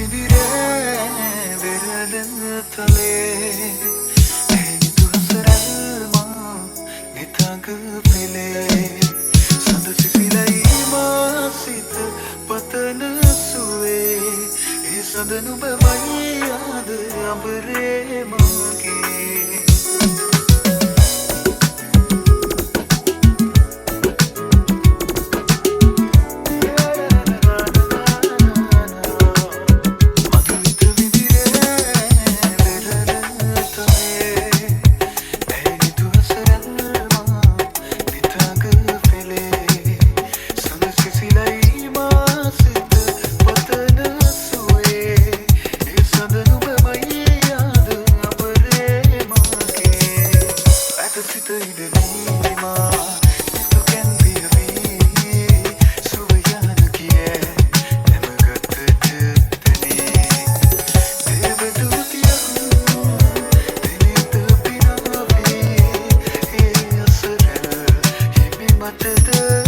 විඳිරේ වෙරළ තලේ ඇයි නිදුහස රැල්මා නිතඟ පෙළේ සඳ සිසිලයි මා සිත පතන සුවේ ඒ සඳ නුඹමයි ආද අඹරේ මගේ. මధుවිත විඳිරේ වෙරළ තලේ ඇයි නිදුහස රැල්මා නිතඟ පෙළේ සඳ සිසිලයි මා සිත පතන සුවේ ඒ සඳ නුඹමයි ආද අඹරේ මගේ. ඇත සිත ඉඩදී මා නිතුකෙන් පියවී සුව යන කියේ නැමගතට තනේ දේවදූතියන් දෙනිත පිනාවේ ඒ අසරල් හිමි මටද.